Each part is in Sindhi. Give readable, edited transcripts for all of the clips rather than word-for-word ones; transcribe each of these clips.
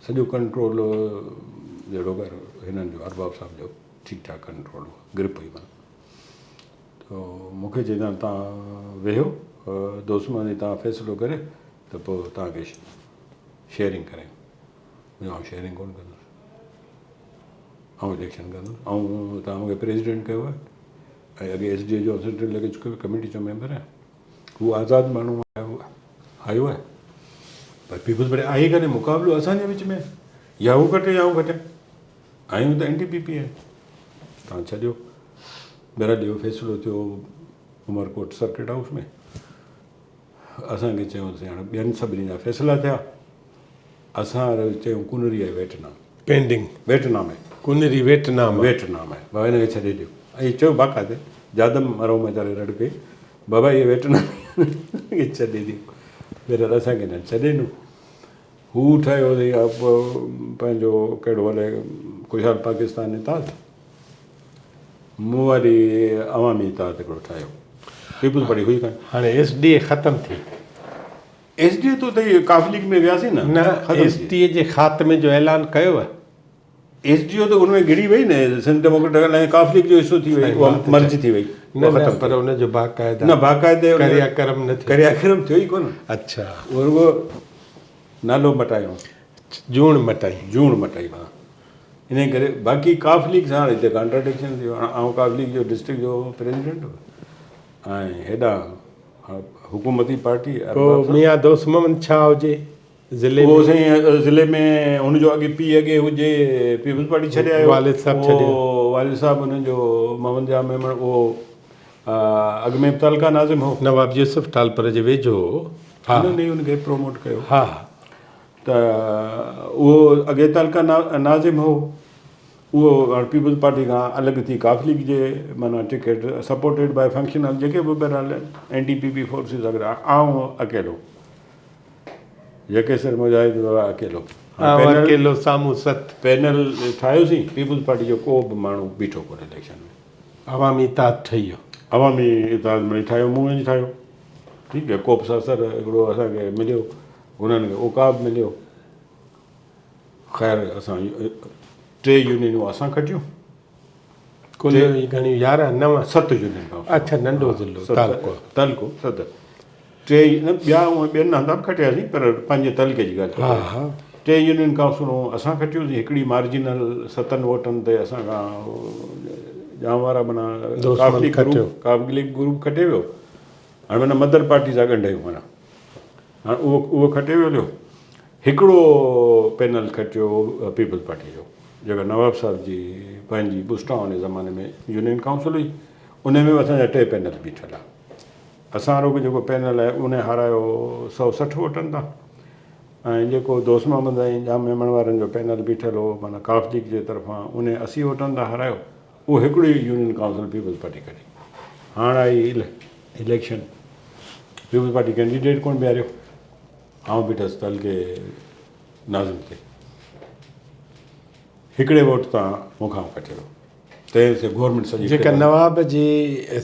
سڄو ڪنٽرول جهڙو ڪر هنن جو ارباب صاحب جو ٺيڪ ٺاڪ ڪنٽرول هو گرپ هئي معنيٰ ته مون کي چئي تان ويهو دوست ماني تان فيصلو ڪري ته پوء تان کي شيئرنگ ڪرايون آئون شيئرنگ ڪونه ڪندس آئون اليڪشن ڪندس آئون تان مونکي پريزيڊنٽ ڪيو آهي ۽ اڳي ايس ڊي اي جو سينٽرل ايگزيڪيوٽو ڪميٽي جو ميمبر آهيان هو آزاد ماڻهو آيو آيو آهي پر پيپلز پارٽي آهي ڪانه مقابلو اسان جي وچ ۾ يا هو کٽي يا هو کٽي آهيون ته اينٽي پي پي آهي تان ڇڏيو بهرحال اهو فيصلو ٿيو عمرڪوٽ سرڪٽ هائوس ۾ اسان کي چيو سائين هاڻي ٻين سڀني جا فيصلا ٿيا اسان چيو ڪنري آهي ويٽنام پينڊنگ ويٽنام آهي ڪنري ويٽنام ويٽنام آهي بابا هن کي ڇڏي ڏيو ۽ چيو باقاعدي جادم مرحوم ويچاري رڙ ڪئي بابا هي ويٽنام کي ڇڏي ڏيو بهرحال اسان کي نه ڇڏي ڏنو هو ٺهيو پنهنجو ڪهڙو الائي خوشحال پاڪستان اتحاد مون واري عوامي اتحاد هڪڙو ٺاهيو. پيپلز پارٽي هئي ڪانه. هاڻي ايس ڊي اي ختم ٿي. ايس ڊي اي تو ته قاف ليگ ۾ وياسين نه. نه ايس ڊي اي جي خاتمي جو اعلان ڪيو. ايس ڊي او ته ان ۾ گهڙي وئي نه سنڌ ڊيموڪريٽڪ الائنس قاف ليگ جو حصو ٿي وئي اها مرج ٿي وئي. نه نه پر ان جو باقاعده نه باقاعده ڪريا ڪرم نه ٿيو. ڪريا ڪرم ٿيو ئي ڪونه. اڇا. اهو رڳو نالو مٽايو. جوڻ مٽائي. جوڻ مٽائي ها. انهيء ڪري باقي قاف ليگ سان هاڻي هتي ڪانٽراڊڪشن ٿي ويو. هاڻي آئون قاف ليگ جو ڊسٽرڪٽ جو پريزيڊنٽ هوس ۽ هيڏانهن حڪومتي پارٽي پوء ميان دوست محمد ڇا هجي ضلعي ۾؟ اهو سائين ضلعي ۾ هن جو اڳي پيء اڳي هجي پيپلز پارٽي ڇڏي آيو. والد صاحب ڇڏي آيو. اهو والد صاحب هن جو محمد جان ميمڻ اهو اڳ ۾ به تعلقه ناظم هو. نواب يوسف ٽالپر جي ويجهو هو. ها. انهن ئي هن کي پروموٽ ڪيو. ها. ته اهو اڳي تعلقه ناظم هو اهو هاڻ پيپلز پارٽي کان الڳ ٿي قاف ليگ جي معنيٰ ٽڪيٽ سپورٽيڊ باء فنڪشنل جيڪي به بهرحال اينٽي پي پي فورسز اگر آئون اڪيلو يڪي سر مجاهد بابا اڪيلو آئون اڪيلو سامهون ست پينل ٺاهيوسين پيپلز پارٽي جو ڪو به ماڻهو بيٺو ڪونه اليڪشن ۾ عوامي اتحاد ٺهي ويو عوامي اتحاد مڙئي ٺاهيو مون وڃي ٺاهيو ٺيڪ آهي ڪوپ ساسر هڪڙو اسان کي مليو انهن کي عقاب مليو. خير اسان ٽي يونينون اسان کٽيون. ڪل گهڻيون 11 9 7 يونين کان اڇا ننڍو ضلعو تعلقو تعلقو 7 ٽي نه ٻيا ٻين هنڌان به کٽياسين پر پنهنجي تعلقي جي ڳالهه ها ها ٽي يونين ڪائونسلون اسان کٽيوسين هڪڙي مارجنل ستن ووٽن تي اسان کان ڄام وارا معنيٰ قافلي گروپ قافلي گروپ کٽي ويو هاڻي معنيٰ مدر پارٽي سان ڳنڍيون معنيٰ هاڻ اهو اهو کٽي ويو هليو. هڪڙو پينل کٽيو پيپلز پارٽي جو جيڪا نواب صاحب جي پنهنجي ٻسٽان واري زماني ۾ يونين ڪائونسل هئي ان ۾ به اسان جا ٽي پينل بيٺل ها. اسان وارو به جيڪو پينل آهي ان هارايو 160 ووٽن تان ۽ جيڪو دوست محمد ۽ ڄام ميمڻ وارن جو پينل بيٺل هو معنيٰ قاف ليگ جي طرفان ان 80 ووٽن تان هارايو. اهو هڪڙو ئي يونين ڪائونسل پيپلز پارٽي کٽي. هاڻ آئي اليڪشن پيپلز پارٽي ڪينڊيڊيٽ ڪونه بيهاريو. آئون بيٺس تعلقي ناظم تي. هڪڙي ووٽ تان مون کان کٽي ويو. تنهن سي گورنمينٽ سڄي جيڪا نواب جي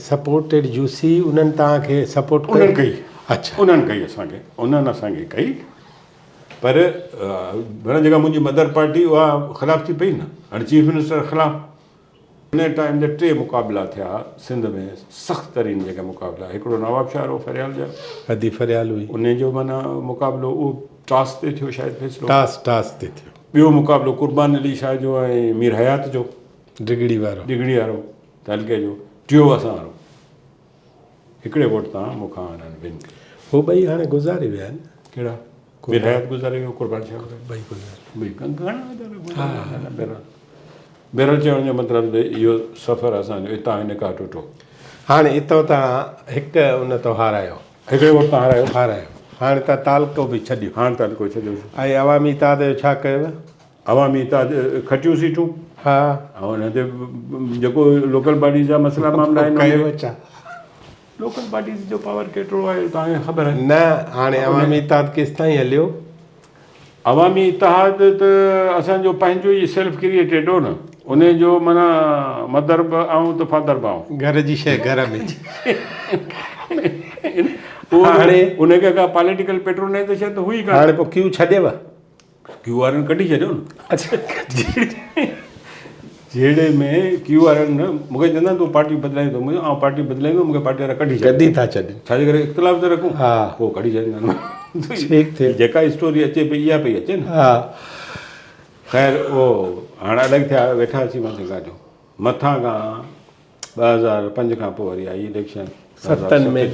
سپورٽيڊ يو سي انهن توهان کي سپورٽ ڪئي؟ انهن ڪئي. اڇا. انهن ڪئي اسان کي. انهن اسان کي ڪئي. پر ڀيڻ جيڪا منهنجي مدر پارٽي اها خلاف ٿي پئي نه هاڻي چيف منسٽر خلاف ان ٽائيم تي ٽي مقابلا ٿيا سنڌ ۾ سخت ترين جيڪا مقابلا هڪڙو نواب شاهه رو فريال جا ادي فريال هئي ان جو معنيٰ مقابلو اهو ٽاس تي ٿيو شايد فيصلو ٽاس ٽاس تي ٿيو ٻيو مقابلو قربان علي شاهه جو ۽ مير حيات جو ڊگڙي وارو ڊگڙي وارو تعلقي جو ٽيو اسان وارو هڪڙي ووٽ تان مون کان انهن ون ڪئي. هو ٻئي هاڻي گذاري ويا آهن. ڪهڙا؟ مير حيات گذاري ويو، قربان شاهه گذاري ويو. ٻئي گذاري ٻئي گهڻا ويچارا گذاري ويا. بهرحال بهرحال چوڻ جو مطلب ته اهو سفر اسان جو اتان هن کان ٽٽو. هاڻي اتان تان هڪ ان تو هارايو. هڪڙي ووٽ تان هارايو. هارايو. هاڻي تان تعلقو به ڇڏيو. هاڻي تعلقو ڇڏيوسين. ۽ عوامي اتحاد جو ڇا ڪيو؟ عوامي اتحاد کٽيون سيٽون. ها. ۽ ان تي جيڪو لوڪل باڊيز جا مسئلا معاملا آهن ڪيو ڇا؟ لوڪل باڊيز جو پاور ڪيترو آهي توهان کي خبر آهي. نه هاڻي عوامي اتحاد ڪيستائين هليو؟ عوامي اتحاد ته اسان جو پنهنجو ئي سيلف ڪريئيٽيڊ هو نه ان جو معنيٰ مدر به آئون ته فادر به آئون. گهر جي شيء گهر ۾. هاڻي ان کي ڪا پاليٽيڪل پيٽرونائيزيشن ته هئي ڪانه. هاڻي پوء ڪيو ڇڏيو؟ ڪيو وارن ڪڍي ڇڏيو نه. اڇا جهيڙي ۾ ڪيو وارن مون کي چوندا تون پارٽي بدلائين ٿو، مون چيو آئون پارٽي بدلائيندو مون کي پارٽي وارا ڪڍي ڇڏين. ڪڍي ٿا ڇڏين. ڇا جي ڪري اختلاف ته رکون. ها. پوء ڪڍي ڇڏيندا. ٺيڪ ٿيو. جيڪا اسٽوري اچي پئي اها پئي اچي نه. ها. خير اهو هاڻ الڳ ٿيا ويٺاسين مان چيو ڪاڏيو مٿان کان 2005 کان پوء وري آئي اليڪشن ستن ۾.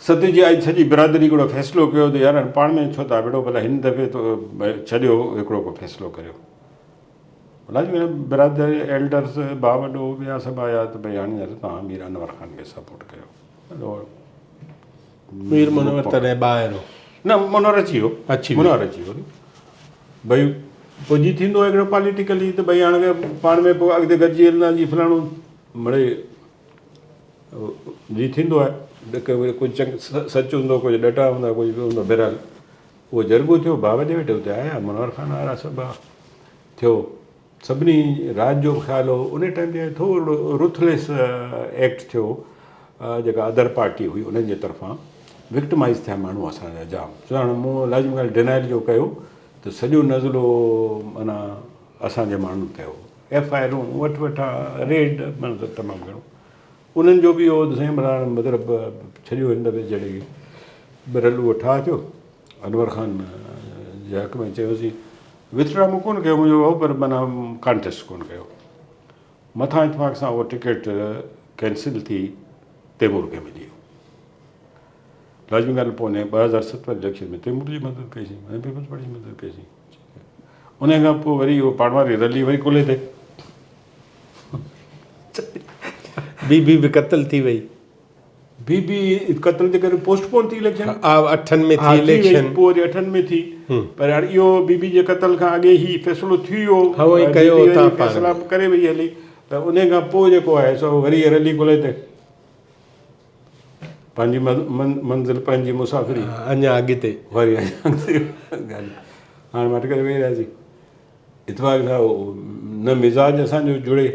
ست جي آئي سڄي برادري هڪڙو فيصلو ڪيو ته يار هاڻي پاڻ ۾ ڇو ٿا وڙهو ڀلا هن دفعي تو ڇڏيو هڪڙو ڪو فيصلو ڪريو ڀلا جي برادري ايلڊرس ڀاء وڏو ٻيا سڀ آيا ته ڀئي هاڻي يار توهان مير انور خان کي سپورٽ ڪيو. مير منور تڏهن ٻاهر هو. نه منور اچي ويو. اچي ويو. منور اچي ويو. ڀئي پوء جي ٿيندو هڪڙو پاليٽيڪلي ته ڀئي هاڻي پاڻ ۾ پوء اڳتي گڏجي هلندا جي فلاڻو مڙئي جي ٿيندو آهي ڪجهه چنگ سچ هوندو ڪجهه ڏٽا هوندا ڪجهه ٻيو هوندو بهرحال اهو جرڳو ٿيو ڀاء وڏي ويٺي اتي آيا منور خان وارا سڀ ٿيو سڀني رات جو به خيال هو ان ٽائيم تي ٿورو روٿليس ايڪٽ ٿيو جيڪا ادر پارٽي هئي انهن جي طرفان وڪٽمائز ٿيا ماڻهو اسان جا جام ڇو هاڻي مون لازمي ڳالهه ڊينائل جو ڪيو ته سڄو نزلو معنيٰ اسان جي ماڻهن تي هو ايف I آرون وٺ وٺان ريڊ معنيٰ تمام گهڻو انهن جو به اهو سائين معنيٰ مطلب ڇڏيو هن دفعي جهڙي بهرحال اهو ٺاهه ٿيو انور خان جي حق ۾ چيوسين وٿڊرا مون ڪونه ڪيو منهنجو هو پر معنيٰ ڪانٽيسٽ ڪونه ڪيو مٿان اتفاق سان اها ٽڪيٽ ڪينسل ٿي تيمور کي ملي ويو لازمي ڳالهه پوء ان 2007 واري اليڪشن ۾ تيمور جي مدد ڪئيسين ۽ پيپلز پارٽي جي مدد ڪئيسين ان کان پوء وري اهو پاڻ واري رلي وري ڪلهي تي بي بي به قتل ٿي وئي. بي بي قتل جي ڪري پوسٽ پون ٿي اليڪشن. ها اٺن ۾ ٿي اليڪشن. پوء وري اٺن ۾ ٿي پر هاڻي اهو بي بي جي قتل کان اڳي هي فيصلو ٿي ويو. ها اهو ئي ڪيو اتان پاڻ. فيصلا ڪري وئي هلي ته ان کان پوء جيڪو آهي سو وري رلي ڪلهي تي پنهنجي منزل پنهنجي مسافري. اڃا اڳتي. وري اڃا اڳتي ڳالهه هاڻي ماٺ ڪري ويهي رهياسين. اتفاق سان نه مزاج اسان جو جڙي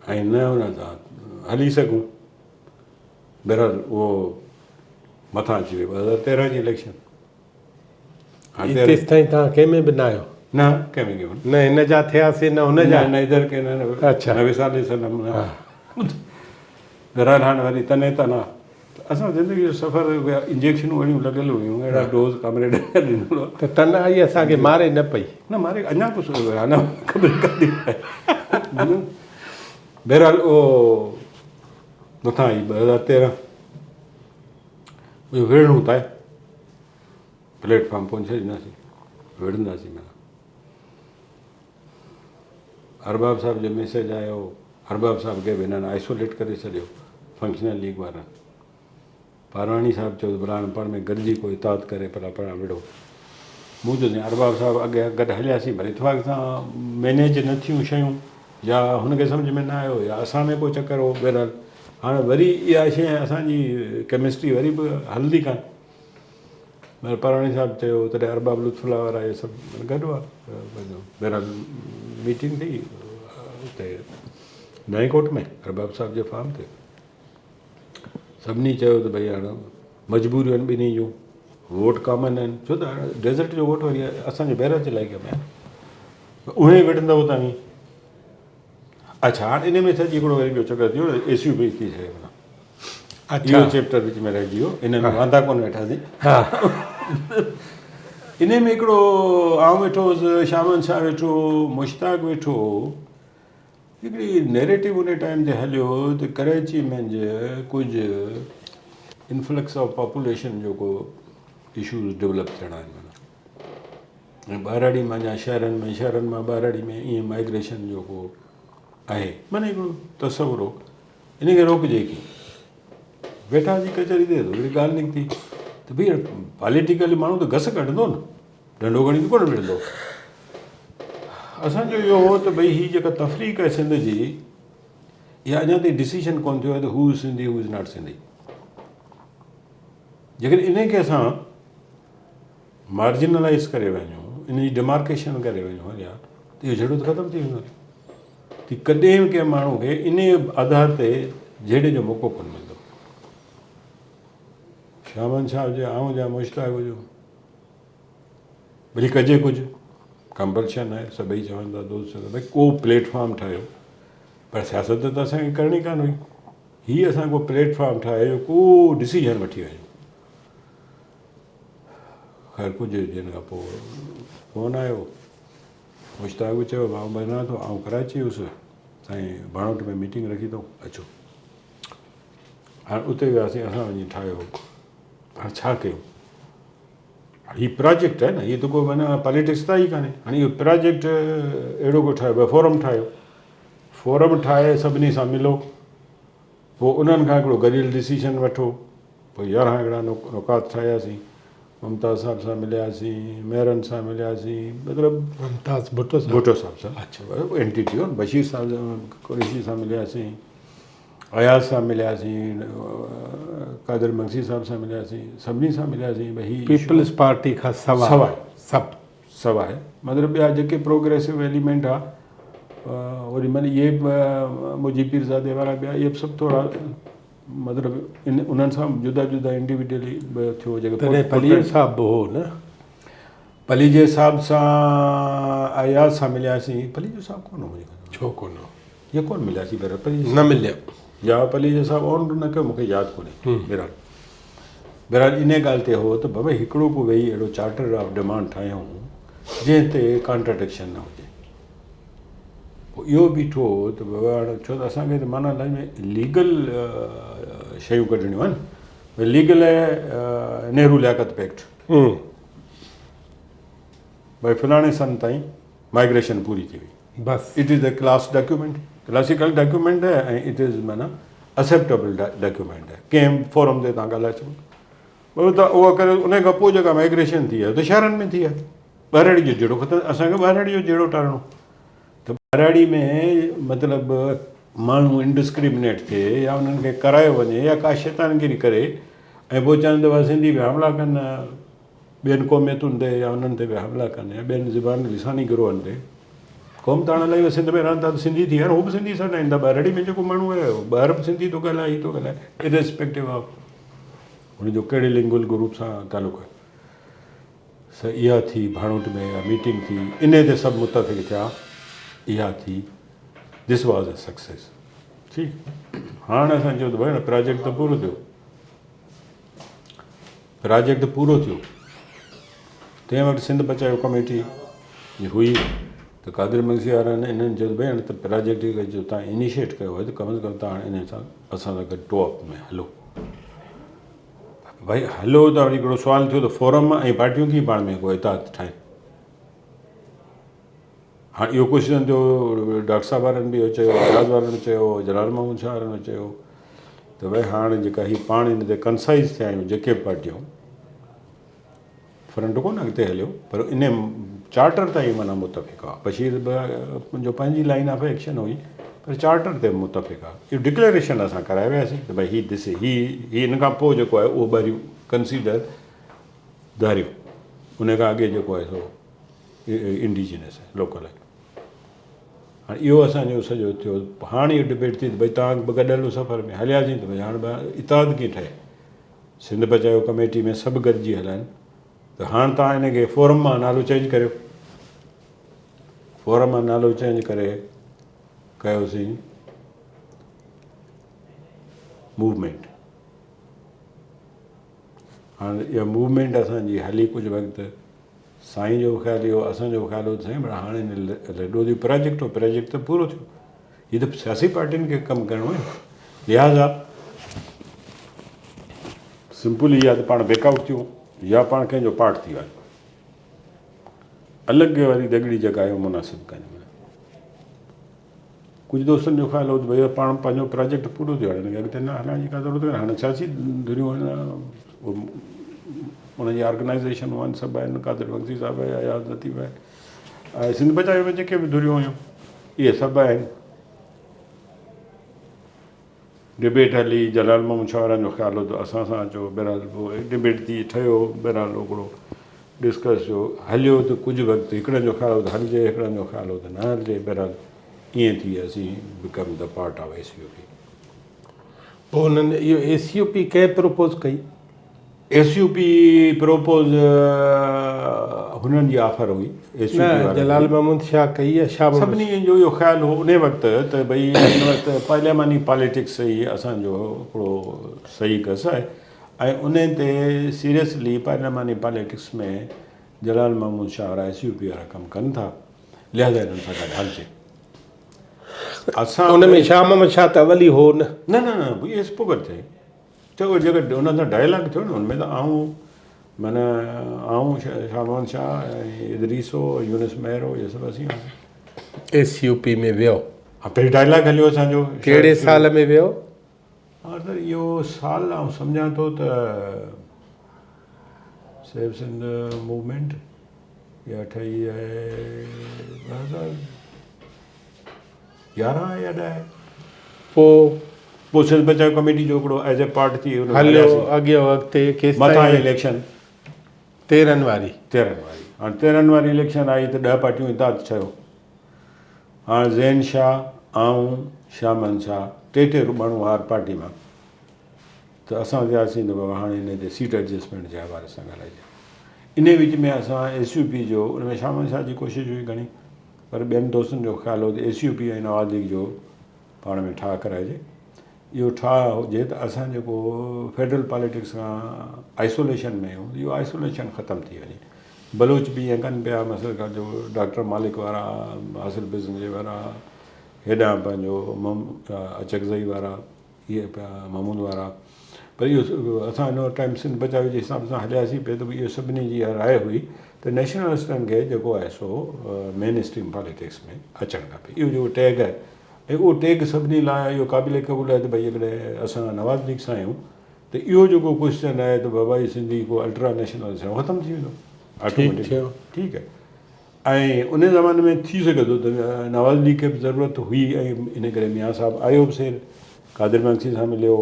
۽ نه ان سان هلي سگهون. بهرحال اهو مٿان اچي ويو 2013 جي اليڪشن. تيستائين توهان ڪنهن ۾ به نه آهيو؟ نه ڪنهن ۾ ڪونه. نه هن جا ٿياسين نه هن جا. نه ادھر ڪي نه اڇا. نه وصال صنم نه. بهرحال هاڻي وري تنهن تنها اسان زندگي جو سفر انجيڪشنون اهڙيون لڳل هيون اهڙا ڊوز ڪامريڊ ڏنل هئا. ته تنهائي اسان کي ماري نه پئي. نه ماري اڃا ڪجهه اڃا خبر ڪانه بهرحال اهو مٿان آئي 2013 اهو وڙهڻو ته آهي پليٽ فارم ڪونه ڇڏينداسين وڙهنداسين معنيٰ ارباب صاحب جو ميسيج آيو ارباب صاحب کي به هنن آئسوليٽ ڪري ڇڏيو فنڪشنل ليگ وارن پارواڻي صاحب چيو ته ڀلا هاڻي پاڻ ۾ گڏجي ڪو اتحاد ڪري ڀلا پاڻ وڙهو. مون چيو سائين ارباب صاحب اڳي گڏ هلياسين پر اتفاق سان مئنيج نه ٿيون شيون يا هن کي سمجهه ۾ نه آيو يا اسان ۾ ڪو چڪر هو بهرحال هاڻي وري اها شيء اسان جي ڪيمسٽري وري به هلندي ڪانه. مگر پارواڻي صاحب چيو تڏهن ارباب لطف الله وارا اهي سڀ گڏ هئا بهرحال ميٽنگ ٿي اتي نئين ڪوٽ ۾ ارباب صاحب جي فارم تي. سڀني چيو ته ڀئي هاڻ مجبوريون آهن ٻنهي جون ووٽ ڪامن آهن ڇو ته هاڻ ڊيزرٽ جو ووٽ وري اسان جي بئراج علائقي ۾ آهي اهي ئي وڙهندؤ توهين اڇا هاڻ ان ۾ سڄي هڪڙو وري ٻيو چڪر ٿي ويو اي سي يو بي ٿي ڇڏي معنيٰ اهو چيپٽر وچ ۾ رهجي ويو ان ۾ واندا ڪونه ويٺاسين ان ۾ هڪڙو آئون ويٺو هوس شامن شاهه ويٺو هو مشتاق ويٺو هو هڪڙي نيريٽو ان ٽائيم تي هليو ته ڪراچي منجهه ڪجهه انفلڪس آف پاپوليشن جو ڪو اشوز ڊولپ ٿيڻا آهن معنيٰ ۽ ٻهراڙي منجهان شهرن ۾ شهرن مان ٻهراڙي ۾ ائين مائگريشن جو ڪو آهي معنيٰ هڪڙو تصور هو ان کي روڪجي ڪيئن ويٺاسين ڪچهري تي هڪڙي ڳالهه نڪتي ته ڀئي پاليٽيڪلي ماڻهو ته گس ڪڍندو نه ڏنڊو کڻي ته ڪونه وڙهندو. اسان جو اهو هو ته ڀئي هي جيڪا تفريق آهي سنڌ جي اها اڃا تائين ڊسيشن ڪونه ٿيو آهي ته who is Sindhi who is not Sindhi. جيڪڏهن انهي کي اسان مارجنلائز ڪري وڃون ان جي ڊمارڪيشن ڪري وڃون اڳيان ته اهو جهيڙو ته ختم ٿي ويندو. ته ڪڏهن به ڪنهن ماڻهو کي انهي آڌار تي جهيڙي جو موقعو ڪونه ملندو. شامن شاهه هجي آئون هجان مشتاق هجون. ڀلي ڪجي ڪجهه ڪمپلشن آهي سڀئي چون ٿا دوست چون ٿا ڀئي ڪو پليٽ فارم ٺاهيو پر سياست ته اسان کي ڪرڻي ڪانه هئي هي اسان ڪو پليٽ فارم ٺاهي جو ڪو ڊسيزن وٺي وڃون خير ڪجهه ڏينهن کان پوء فون آيو مشتاق به چيو آئون وڃان ٿو آئون ڪراچي هيس سائين ڀاڻوٽ ۾ ميٽنگ رکي اٿئون اچو هاڻ اتي وياسين اسان وڃي ٺاهيو هاڻ ڇا ڪيون هي پراجيڪٽ آهي نه هي ته ڪو معنيٰ پاليٽڪس ته ئي ڪانهي هاڻي اهو پراجيڪٽ اهڙو ڪو ٺاهيو فورم ٺاهيو فورم ٺاهي سڀني سان ملو پوء انهن کان هڪڙو گڏيل ڊسيشن وٺو پوء 11 هڪڙا نڪات ٺاهياسين ممتاز صاحب سان ملياسين ميرن سان ملياسين مطلب ممتاز ڀٽو صاحب ڀٽو صاحب سان اڇا اين ٽي ٽي بشير صاحب قريشي سان ملياسين اياز سان ملياسين قادر مگسي صاحب سان ملياسين سڀني سان ملياسين ڀئي هي پيپلز پارٽي کان سواء سواء سڀ سواء مطلب ٻيا جيڪي پروگريسو ايليمينٽ آ اوڏي مهل اهي به مجيب پيرزادي وارا ٻيا اهي به سڀ ٿورا مطلب انهن سان جدا جدا انڊيوڊيولي به ٿيو جيڪي تڏهن پليجي صاحب به هو نه پليجي صاحب سان اياز سان ملياسين پليجو صاحب ڪونه هو منهنجي ڇو ڪونه هو يا ڪونه ملياسين بهرحال پليجي نه مليا يا پليجي صاحب آن نه ڪيو مونکي ياد ڪونهي بهرحال بهرحال ان ڳالهه تي هو ته بابا هڪڙو ڪو ويهي اهڙو چارٽر آف ڊمانڊ ٺاهيون جنهن تي ڪانٽراڊڪشن نه هجي پوء اهو بيٺو هو ته بابا هاڻي ڇو ته اسان کي ته معنيٰ لائن ۾ ليگل شيون ڪڍڻيون آهن ليگل آهي نهرو لياقت پيڪٽ ڀائي فلاڻي سن تائين مائگريشن پوري ٿي وئي بس it is a class document classical document آهي ۽ it is معنيٰ اسيپٽيبل ڊاڪيومينٽ آهي ڪنهن به فورم تي تان ڳالهائي سگهو ٿا ته اها ڪري ان کان پوء جيڪا مائگريشن ٿي آهي ته شهرن ۾ ٿي آهي ٻهراڙي جو جهيڙو ختم اسان کي ٻهراڙي جو جهيڙو ٽارڻو ته ٻهراڙي ۾ مطلب ماڻهو انڊسڪرمنيٽ ٿئي يا انهن کي ڪرايو وڃي يا ڪا شيطانگيري ڪري ۽ پوء چون ته سنڌي به حملا ڪن ٻين قوميتن تي يا انهن تي به حملا ڪن يا ٻين زبان لساني گروهن تي قوم ته هاڻ الائي سنڌ ۾ رهن ٿا ته سنڌي ٿي ويا هو به سنڌي سڏائين ٿا ٻهراڙي ۾ جيڪو ماڻهو آهي ٻاهر به سنڌي ٿو ڳالهائي هي ٿو ڳالهائي اريسپيڪٽو آف هن جو ڪهڙي لنگول گروپ سان تعلق آهي سو اها ٿي ڀاڻوٽ ۾ اها ميٽنگ ٿي انهي تي سڀ متفق ٿيا اها ٿي this was a success ٺيڪ هاڻ اسان چيو ته ڀائي پراجيڪٽ ته پورو ٿيو پراجيڪٽ پورو ٿيو تنهن وقت سنڌ بچايو ڪميٽي جي هئي ته قادر مگسي وارن انهن چيو ته ڀائي هاڻي ته پراجيڪٽ جو تان انيشيٽ ڪيو آهي ته ڪم از ڪم تان هاڻي انهي سان اسان سان گڏ ٽو اپ ۾ هلو ڀائي هلو ته وري هڪڙو سوال ٿيو ته فورم ۽ پارٽيون ڪيئن پاڻ ۾ ڪو اتحاد ٺاهين هاڻ اهو ڪوششن ٿيو ڊاڪٽر صاحب وارن به اهو چيو اياز وارن به چيو جلال محمود شاهه وارن به چيو ته ڀائي هاڻ جيڪا هي پاڻ هن تي ڪنسائز ٿيا آهيون جيڪي به پارٽيون فرنٽ ڪونه اڳتي هليو پر ان چارٽر تائين معنيٰ متفق هئا بشير به جو پنهنجي لائن آف ايڪشن هئي پر چارٽر تي متفق هئا اهو ڊڪليريشن اسان ڪرائي وياسين ته ڀائي هي دس هي هي ان کان پوء جيڪو آهي اهو ٻاهريون ڪنسيڊر ڌاريون ان کان اڳي جيڪو آهي سو انڊيجنس آهي لوڪل آهي هاڻي اهو اسانجو سڄو ٿيو هاڻي اهو ڊبيٽ ٿي ته ڀائي توهان به گڏ هلو سفر ۾ هلياسين ته ڀائي هاڻي اتحاد ڪيئن ٺهي سنڌ بچايو ڪميٽي ۾ سڀ گڏجي هلائن ته هاڻ توهان ان کي فورم مان نالو چينج ڪريو فورم مان نالو چينج ڪري ڪيوسين موومينٽ هاڻ اها موومينٽ اسانجي هلي ڪجهه وقت سائين جو به خيال اهو اسان جو به خيال هو سائين پر هاڻي لڏو جو پراجيڪٽ هو پراجيڪٽ ته پورو ٿيو هي ته سياسي پارٽين کي ڪم ڪرڻو آهي لهٰذا سمپل يا ته پاڻ بيڪ آئوٽ ٿيون يا پاڻ ڪنهن جو پارٽ ٿي وڃون الڳ واري دڳڙي جڳهه آهي مناسب ڪانهي ڪجهه دوستن جو خيال هو ته ڀئي پاڻ پنهنجو پراجيڪٽ پورو ٿيو هاڻي اڳتي نه هلائڻ جي ڪا ضرورت ڪانهي هاڻي سياسي ڌريون آهن انهن جي آرگنائزيشنون آهن سڀ آهن قادر بگٽي صاحب آهي اياز لطيف آهي ۽ سنڌ بچايو ۾ جيڪي به ڌريون هيون اهي سڀ آهن ڊبيٽ هلي جلال محمد شاهه وارن جو خيال هو ته اسان سان اچو بهرحال پوء ڊبيٽ ٿي ٺهيو بهرحال هڪڙو ڊسڪس ٿيو هليو ته ڪجهه وقت هڪڙن جو خيال هو ته هلجي هڪڙن جو خيال هو ته نه هلجي بهرحال ائين ٿي اسين become the part of S U P. پوء انهن اهو ايس يو پي ڪنهن پروپوز ڪئي؟ ايس يو پي پروپوز هنن جي آفر هئي ايس يو پي نه وارن جلال جي. محمود شاهه ڪئي يا شاهه محمد سڀني جو اهو خيال هو انهي وقت ته ڀئي هن وقت پارلياماني پاليٽڪس ئي اسان جو هڪڙو صحيح گس آهي ۽ انهي تي سيريسلي پارلياماني پاليٽڪس ۾ جلال محمود شاهه وارا ايس يو پي وارا ڪم ڪن ٿا لهذا انهن سان گڏ هلجي. اسان ان ۾ شاهه محمد شاهه ته اول ئي هو نه. نه نه نه اهي پوء گڏ ٿيا. چئو جيڪا انهن سان ڊائلاگ ٿيو نه ان ۾ ته آئون معنيٰ آئون شاهه محمد شاهه ۽ ادريس هو يونس مهر هو اهي سڀ اسين هئاسين. ايس يو پي ۾ ويو. ها پهرين ڊائلاگ هليو اسان جو. ڪهڙي سال ۾ ويو؟ ها سر اهو سال آئون سمجهان ٿو ته سيو سنڌ موومينٽ اها ٺهي آهي 2000 11 يا 10. پوء. پوء سنڌ بچايو ڪميٽي جو هڪڙو ايز اي پارٽ ٿي ان ۾ هليو هلياسين. اڳيان اڳتي مٿان آئي ڪيستائين. اليڪشن. 13 واري. 13 واري. هاڻ 13 واري اليڪشن آئي ته 10 پارٽيون اتحاد ٺهيو. هاڻ زين شاهه، آئون، شاهه محمد شاهه ٽي ٽي ماڻهو هئا هر پارٽي مان. ته اسان چياسين ته بابا هاڻي ان تي سيٽ ايڊجسٽمينٽ جي حوالي سان ڳالهائجي. انهي وچ ۾ اسان ايس يو پي جو ان ۾ شاهه محمد شاهه جي ڪوشش هئي گهڻي پر ٻين دوستن جو خيال هو ته S U P ۽ Nawaz league جو پاڻ ۾ ٺاهه ڪرائجي. اهو ٺاهه هجي ته اسان جيڪو فيڊرل پاليٽڪس کان آئسوليشن ۾ آهيون اهو آئسوليشن ختم ٿي وڃي. بلوچ به ائين ڪن پيا مثلا ڪا جو ڊاڪٽر مالڪ وارا، حاصل بزنجي وارا، هيڏانهن پنهنجو اچڪزئي وارا، اهي پيا محمود وارا پر اهو اسان ان ٽائيم سنڌ بچايو جي حساب سان هلياسين پئي ته اهو سڀني جي اها راء هئي ته نيشنلسٽن کي جيڪو آهي سو مين اسٽريم پاليٽڪس ۾ اچڻ کپي اهو جيڪو ٽيگ آهي ۽ اهو ٽيگ سڀني لاء اهو قابل قبول آهي ته ڀئي جيڪڏهن اسان نواز ليگ سان آهيون ته اهو جيڪو ڪوشچن آهي ته بابا هي سنڌي ڪو الٽرا نيشنلسٽ آهي ختم ٿي ويندو آٽوميٽڪ ٺيڪ آهي ۽ ان زماني ۾ ٿي سگهي ٿو ته نواز ليگ کي به ضرورت هئي ۽ ان ڪري ميان صاحب آيو به سير قادر مگسي سان مليو،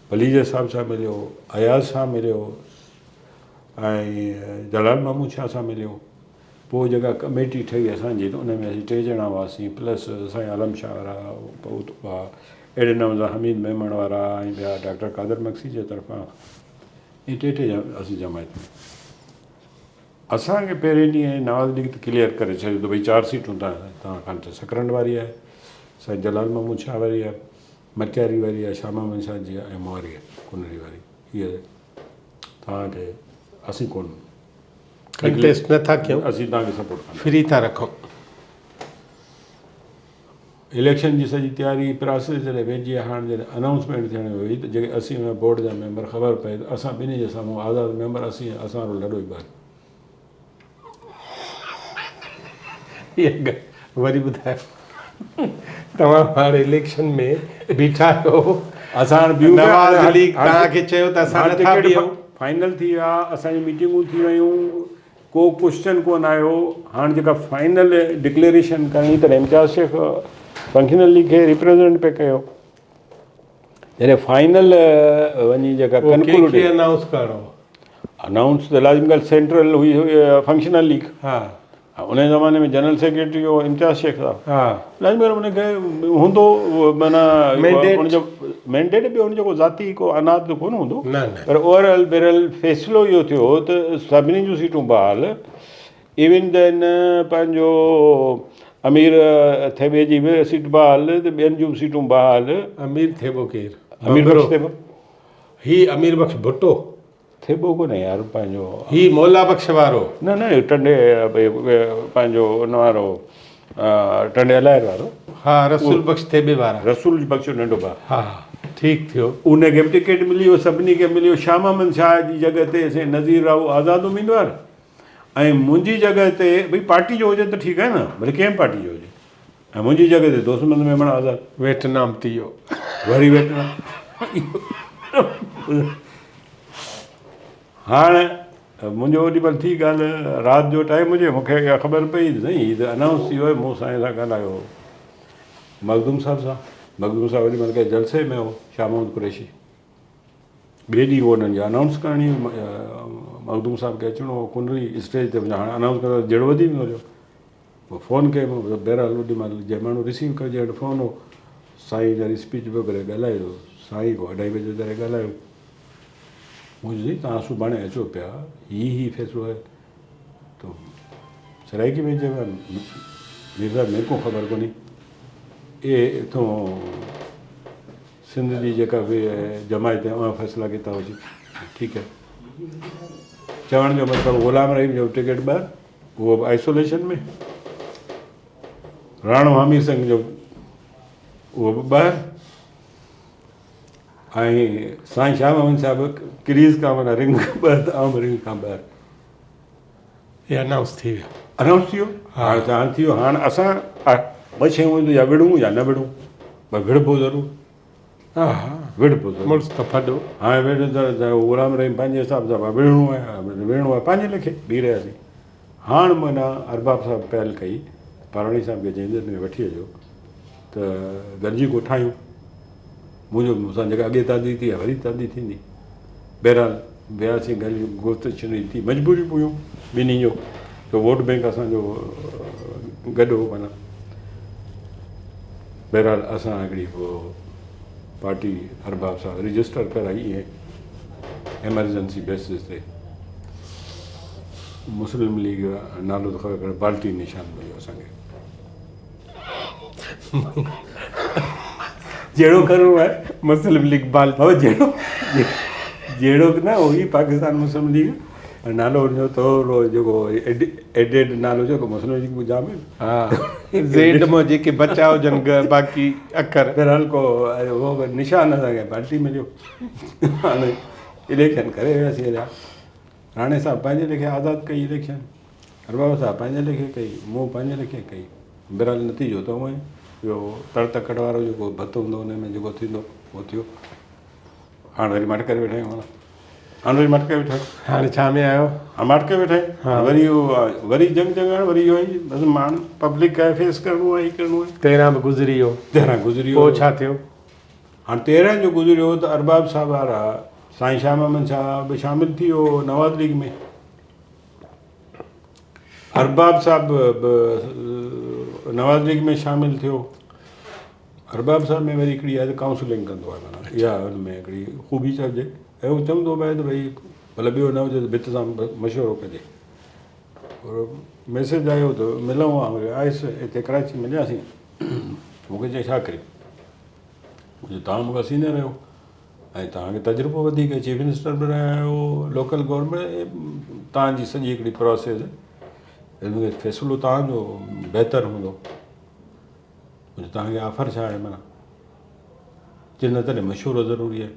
پليجي صاحب سان مليو، اياز سان مليو ۽ جلال محمود شاهه سان مليو. پوء جيڪا ڪميٽي ٺهي اسان جي ته ان ۾ اسين ٽي ڄڻا هئاسين پلس سائين عالم شاهه وارا هئا، اهڙي نموني سان حميد ميمڻ وارا ۽ ٻيا ڊاڪٽر قادر مگسي جي طرفان ائين ٽي ٽي اسين جماعت ۾. اسان کي پهرين ڏينهن نواز ليگ ته ڪليئر ڪري ڇڏيو ته ڀئي چار سيٽون توهان کان ته سڪرنڊ واري آهي، سائين جلال محمود شاهه واري آهي، مٽياري واري آهي، شاهه محمد شاهه جي آهي ۽ موري آهي ڪنري واري. هيء توهان کي اسين ڪونه ڪنٽيسٽ نه ٿا ڪيون، اسين توهان کي سپورٽ ڪنداسين. فري ٿا رکون. اليڪشن جي سڄي تياري پراسيس جڏهن ويجهي آهي هاڻ جڏهن انائونسمينٽ ٿيڻ هئي ته جيڪي اسين ان بورڊ جا ميمبر خبر پئي ته اسان ٻنهي جي سامهون آزاد ميمبر اسين اسان وارو لڏو ئي ٻاهر. اها ڳالهه وري ٻڌايو توهان هاڻ اليڪشن ۾ بيٺا آهيو اسان هاڻ بيهون پيا نواز ليگ توهان کي چيو ته اسان هاڻ نٿا ٽڪيٽ بيهون. فائنل ٿي ويا اسان جون ميٽنگون ٿي ويون ڪو ڪوشچن ڪونه آيو هاڻ جيڪا فائنل ڊڪليريشن ڪرڻي تڏهن امتياز شيخ فنڪشنل ليگ کي ريپريزنٽ پئي ڪيو جڏهن فائنل وڃي جيڪا ڪنڪلوڊ انائونس ڪرڻو انائونس ته لازمي ڳالهه سينٽرل هئي فنڪشنل ليگ ها ان زماني ۾ جنرل سيڪريٽري هو امتياز شيخ صاحب ها لازمي ڳالهه ان کي هوندو معنيٰ ان جو مينڊيٽ به ان جو ڪو ذاتي ڪو اناد ته ڪونه هوندو نه نه پر اوور آل بهرحال فيصلو اهو ٿيو ته سڀني جون سيٽون بحال ايون دين پنهنجو امير ٿيٻي جي به سيٽ بحال ته ٻين جون به سيٽون بحال. امير ٿيٻو ڪير؟ امير بخش ٿيٻو. هي امير بخش ڀٽو. ٿيٻو ڪونهي يار پنهنجو. هي مولا بخش وارو. نه نه ٽنڊي پنهنجو ان وارو ٽنڊي الائر وارو. ها رسول بخش ٿيٻي وارا. رسول بخش جو ننڍو ڀاء. ها ٺيڪ ٿيو. ان کي به ٽڪيٽ ملي ويو سڀني کي ملي ويو شاهه محمد شاهه جي جڳهه تي سائين نذير راهو آزاد اميدوار ۽ منهنجي جڳهه تي ڀئي پارٽي جو هجي ته ٺيڪ آهي نه ڀلي ڪنهن به پارٽي جو هجي ۽ منهنجي جڳهه تي دوست محمد ميمڻ آزاد. ويٽنام ٿي ويو. وري ويٽنام. هاڻ منهنجو اوڏي مهل ٿي ڳالهه رات جو ٽائيم هجي مون کي اها خبر پئي ته سائين هي ته انائونس ٿي ويو آهي مون سائين سان ڳالهايو مخدوم صاحب سان مخدوم صاحب اوڏي مهل ڪنهن جلسي ۾ هو شاهه محمد قريشي ٻئي ڏينهن هو انهن جي انائونس ڪرڻي هئي مخدوم صاحب کي اچڻو هو ڪنري اسٽيج تي هاڻ انائونس ڪندا ته جهيڙو وڌي ويندو هليو پوء فون ڪيم بهرحال اوڏي مهل جنهن ماڻهو رسيو ڪيو جنهن وٽ فون هو سائين جاري اسپيچ پيو ڪري ڳالهايو سائين ڪو اڍائي بجي تائين ڳالهايو. مون چيو سائين توهان سڀاڻي اچو پيا هي هي فيصلو آهي ته سرائيڪي ۾ چيو مير صاحب ميڪون خبر ڪونهي اي اتو سنڌ جي جيڪا به جماعت آهي ان فيصلا ڪيتا هجي ٺيڪ آهي چوڻ جو مطلب غلام رحيم جو ٽڪيٽ ٻاهر اهو به آئسوليشن ۾ راڻو حمير سنگهه جو اهو به ٻاهر ۽ سائين شاهه محمد صاحب ڪريز کان معنيٰ رنگ کان ٻاهر ته عام رنگ کان ٻاهر. هي انائونس ٿي ويو. انائونس ٿي ويو هاڻ ته هاڻ ٿي ويو هاڻ اسان ٻه شيون هونديون يا وڙهون يا نه وڙهون پر وڙهبو ضرور. ها ها وڙهبو ضرور. مڙس ته ڦڏو. هاڻي وڙهه ته غلام رحيم پنهنجي حساب سان وڙهڻو آهي وڙهڻو آهي پنهنجي ليکي بيهي رهياسين. هاڻ معنيٰ ارباب صاحب پهل ڪئي پراڻي صاحب کي چيائين ته هن کي وٺي اچو ته گڏجي ڪوٺايون. منهنجو مون سان جيڪا اڳي تعدي ٿي آهي وري تعدي ٿيندي. بهرحال وياسين ڳالهيون گفت شنيد ٿي مجبوريون به هيون ٻنهي جو جو ووٽ بينڪ اسان جو گڏ هو معنيٰ بهرحال اسان هڪڙي پوء پارٽي ارباب صاحب رجسٽر ڪرائي ائين ايمرجنسي بيسز تي مسلم ليگ نالو ته خبر پر بالٽي نشان مليو اسان کي. جهڙو ڪرڻو آهي مسلم ليگ بال هو جهڙو جهڙو نه هو هي پاڪستان مسلم ليگ نالو ان جو ٿورو جيڪو ايڊيڊ نالو جيڪو مسلم ليگ به جام ها زيڊ مان جيڪي بچا هجن باقي اکر بهرحال ڪو هو نشان اسان کي بالٽي مليو هاڻي اليڪشن ڪري وياسين هليا راڻي صاحب پنهنجي ليکي آزاد ڪئي اليڪشن ارباب صاحب پنهنجي ليکي ڪئي، مون پنهنجي ليکي ڪئي. بهرحال نتيجو ته اونئن ئي اهو تڙ تڪڙ وارو جيڪو ڀت هوندو ان ۾ جيڪو ٿيندو اهو ٿيو. هاڻ وري ماٺ ڪري ويٺا آهيون. هاڻ وري ماٺ ڪري ويٺا آهيون. هاڻي ڇا ۾ آهيو؟ هاڻ ماٺ ڪري ويٺا آهيون. وري اهو وري جنگ جنگاڻ وري اهو ئي بس ماڻ پبلڪ کي فيس ڪرڻو آهي هي ڪرڻو آهي. 13 به گذري ويو. 13 گذري ويو. پوء ڇا ٿيو؟ هاڻ 13 جو گذريو ته ارباب صاحب وارا سائين شاهه محمد شاهه به شامل ٿي ويو نواز ليگ ۾. ارباب صاحب به نواز ليگ ۾ شامل ٿيو. ارباب صاحب ۾ وري هڪڙي آهي ته ڪائونسلنگ ڪندو آهي معنيٰ اها ان ۾ هڪڙي خوبي چئجي ۽ هو چوندو به آهي ته ڀئي ڀلي ٻيو نه هجي ته ڀت سان مشورو ڪجي. ميسيج آيو ته ملون ها آيس هتي ڪراچي ملياسين مون کي چيائين ڇا ڪريون؟ مون چيو توهان مون کان سينئر آهيو ۽ توهان کي تجربو وڌيڪ آهي چيف منسٽر به رهيا آهيو لوڪل گورنمينٽ توهان جي سڄي هڪڙي پراسيس هن ۾ فيصلو توهان جو بهتر هوندو توهان کي آفر ڇا آهي معنيٰ چي نه تڏهن مشورو ضروري آهي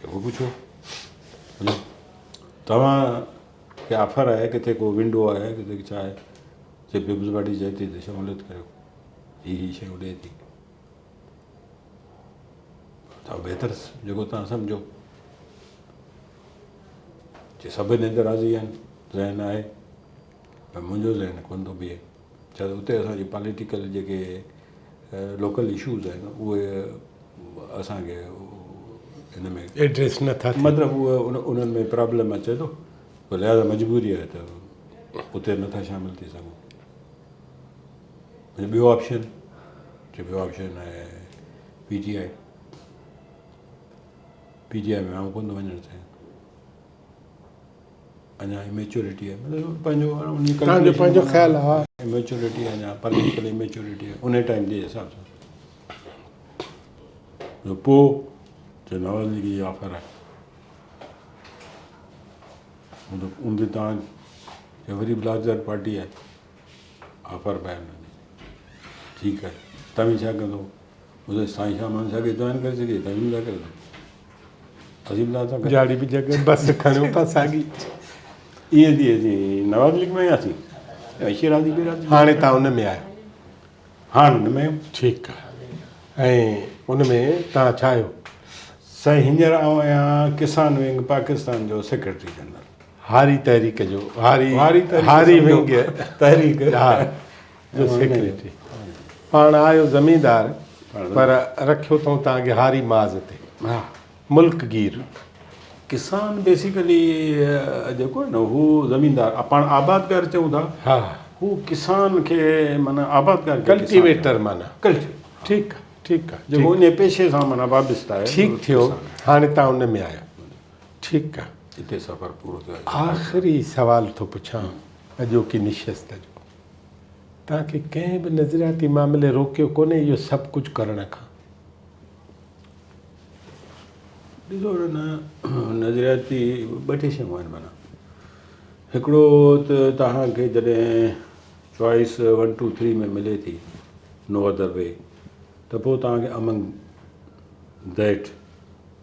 اهو پڇو توهان کي آفر آهي ڪٿي ڪو ونڊو آهي ڪٿي ڇا آهي چي پيپلز پارٽي چئي ٿي ته شموليت ڪريو هي هي شيون ڏئي ٿي ته بهتر جيڪو توهان سمجهو چي سڀ هن تي راضي آهن ذهن آهي پر منهنجو ذهن ڪونه ٿو بيهي ڇا ته اتي اسانجي پاليٽيڪل جيڪي لوڪل اشوز آهن اهي اسانکي هن ۾ ايڊريس نٿا مطلب اهي انهن ۾ پرابلم اچي ٿو لهٰذا مجبوري آهي ته اتي نٿا شامل ٿي سگهون ۽ ٻيو آپشن چي ٻيو آپشن آهي P T I P T I ۾ آئون ڪونه ٿو وڃڻ چاهيان اڃا اميچورٽي آهي مطلب پنهنجو تنهنجو پنهنجو خيال آهي اميچورٽي اڃا پوليٽيڪل اميچورٽي آهي ان ٽائيم جي حساب سان پوء چي نواز ليگ جي آفر آهي ان تي تان وري به لارجر پارٽي آهي آفر به آهن ٺيڪ آهي توهين ڇا ڪندو مون سائين شاهه مان ساڳي جوائن ڪري سگهي توهين به ٿا ڪري اسين به ٿا جاڙي به جڳهه بس کڻو ٿا ساڳي ائين ٿي اسين نواز ليگ ۾ آياسين شيرازي بيرازي هاڻي تان ان ۾ آهيو هاڻ ان ۾ ٺيڪ آهي ۽ ان ۾ تان ڇا آهيو سائين هينئر آئون آهيان ڪسان ونگ پاڪستان جو سيڪريٽري جنرل هاري تحريڪ جو هاري هاري هاري ونگ تحريڪ ها جو سيڪريٽري پاڻ آيو زميندار پر رکيو اٿئون توهان کي هاري ماز تي ها ملڪ گير ڪسان بيسيڪلي جيڪو آهي نه هو زميندار پاڻ آبادگار چئون ٿا ها هو ڪسان کي معنيٰ آبادگار ڪلٽيويٽر معنيٰ ڪلٽي ٺيڪ ٺيڪ جيڪو ان پيشي سان معنيٰ وابسته آهي ٺيڪ ٿيو هاڻي توهان ان ۾ آيو. ٺيڪ آ. اتي سفر پورو ٿيو. آخري سوال ٿو پڇان اڄوڪي نشست جو. توهان کي ڪنهن به نظرياتي معاملي روڪيو ڪونهي اهو سڀ ڪجهه ڪرڻ کان؟ ڏسو نه نظرياتي ٻه ٽي شيون آهن معنيٰ هڪڙو ته توهان کي جڏهن چوائس ون ٽو ٿري ۾ ملي ٿي نو ادر وي ته پوء توهان کي امنگ that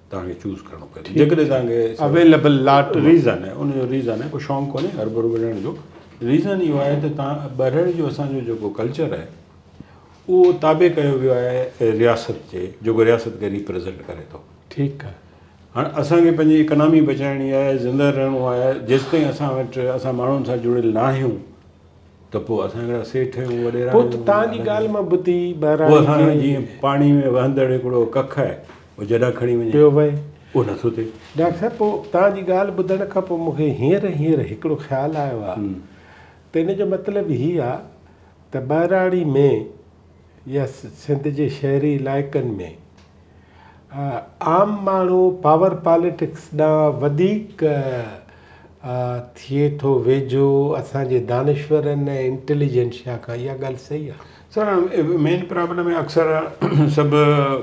توهان کي چوز ڪرڻو پئي ٿو جيڪڏهن توهان کي اويليبل لاٽ ريزن آهي ان جو ريزن آهي ڪو شوق ڪونهي هربرو وڙهڻ جو ريزن اهو آهي ته توهان ٻهراڙي جو اسان جو جيڪو ڪلچر آهي اهو تابع ڪيو ويو آهي رياست جي جيڪو رياست کي ريپريزنٽ ڪري ٿو ٺيڪ آهي هاڻ اسان کي پنهنجي اڪانامي بچائڻي آهي زنده رهڻو آهي جيستائين اسان وٽ اسان ماڻهن سان جڙيل نه آهيون ته پوء اسان هڪڙا سيٺ آهيون وڏيرا پوء ته توهان جي ڳالهه مان ٻڌي ٻهراڙي جي. پوء اسان جيئن پاڻي ۾ وهندڙ هڪڙو ڪک آهي اهو جڏهن کڻي وڃي پيو وهي. اهو نٿو ٿئي. ڊاڪٽر صاحب پوء توهان جي ڳالهه ٻڌڻ کان پوء مون کي هينئر هينئر هڪڙو خيال آيو آهي ته ان جو مطلب هي آهي ته ٻهراڙي ۾ يا سنڌ جي شهري علائقن ۾ عام ماڻهو پاور پاليٽڪس ڏانهن وڌيڪ ٿئي ٿو ويجهو اسان جي دانشورن ۽ انٽيليجنشيا کان اها ڳالهه صحيح آهي؟ سر مين پرابلم اڪثر سڀ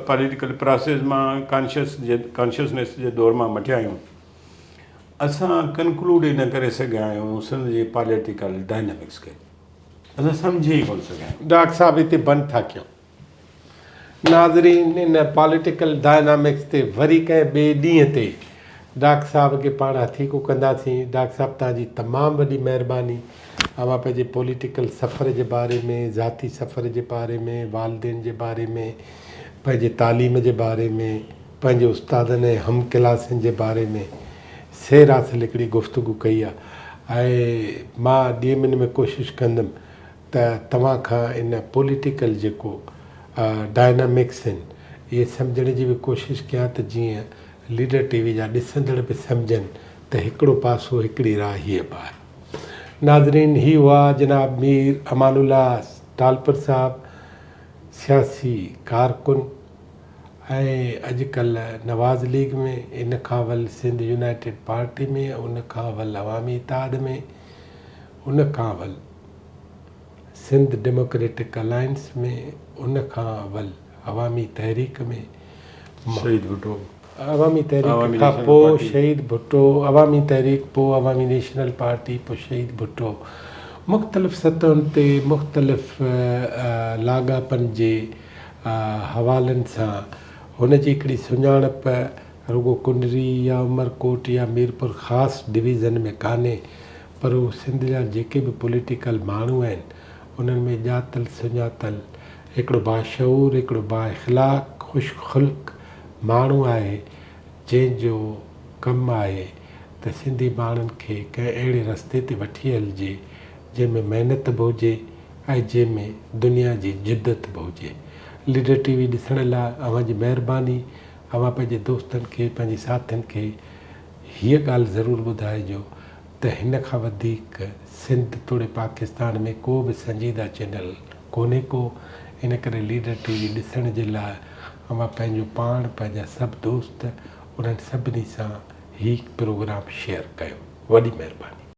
پاليٽيڪل پراسيس مان ڪانشس جي ڪانشسنيس جي دور مان مٺيا آهيون اسان ڪنڪلوڊ ئي نه ڪري سگهيا آهيون سنڌ جي پاليٽيڪل ڊائنامڪس کي اسان سمجهي ئي ڪونه سگهيا آهيون. ڊاڪٽر صاحب هتي بند ٿا ڪيون. ناظرين ان پاليٽيڪل ڊائنامڪس تي وري ڪنهن ٻئي ڏينهن تي ڊاڪٽر صاحب کي پاڻ هٿيڪو ڪنداسين. ڊاڪٽر صاحب توهان جي تمام وڏي مهرباني اوهان پنهنجي پوليٽيڪل سفر جي باري ۾ ذاتي سفر جي باري ۾ والدين جي باري ۾ پنهنجي تعليم جي باري ۾ پنهنجي استادن ۽ هم ڪلاسين جي باري ۾ سير حاصل هڪڙي گفتگو ڪئي آهي ۽ مان ڏينهن ٻن ۾ ڪوشش ڪندم ته توهان کان ان پوليٽيڪل جيڪو ڊائنامڪس آهن اهي سمجهڻ جي به ڪوشش ڪيان ته جيئن ليڊر ٽي وي جا ڏسندڙ به سمجهن ته هڪڙو پاسو هڪڙي راهه هيء به آهي. ناظرين هي هئا جناب مير امان الله ٽالپر صاحب سياسي ڪارڪن ۽ اڄ ڪلهه نواز ليگ ۾ ان کان اول سنڌ يونائيٽيڊ پارٽي ۾ ان کان اول عوامي اتحاد ۾ ان کان اول سنڌ ڊيموڪريٽڪ الائنس ۾، ان کان اول عوامي تحريڪ ۾، شهيد ڀٽو. عوامي تحريڪ کان پوء شهيد ڀٽو، عوامي تحريڪ پوء عوامي نيشنل پارٽي پوء شهيد ڀٽو مختلف سطحن تي مختلف لاڳاپن جي حوالن سان هن جي هڪڙي سڃاڻپ رڳو ڪنري يا عمرڪوٽ يا ميرپورخاص ڊويزن ۾ ڪانهي پر هو سنڌ جا جيڪي به پوليٽيڪل ماڻهو آهن انهن ۾ ڄاتل سڃاتل هڪڙو باشعور هڪڙو بااخلاق خوش خلق ماڻهو آهي جنهن جو ڪم آهي ته سنڌي ماڻهن کي ڪنهن اهڙي رستي تي وٺي هلجي جنهن ۾ محنت به هجي ۽ جنهن ۾ دنيا جي جدت به هجي. ليڊر ٽي وي ڏسڻ لاء اوهان جي مهرباني اوهان پنهنجي دوستن کي پنهنجي ساٿين کي هيء ڳالهه ضرور ٻڌائجو ته هن کان وڌيڪ سنڌ توڙي پاڪستان ۾ ڪو به سنجيده چينل ڪونهي ڪو، ان ڪري ليڊر ٽي وي ڏسڻ جي لاء اوهان پنهنجو پاڻ، پنهنجا سڀ دوست انهن سڀني سان هي پروگرام شيئر ڪيو. وڏي مهرباني.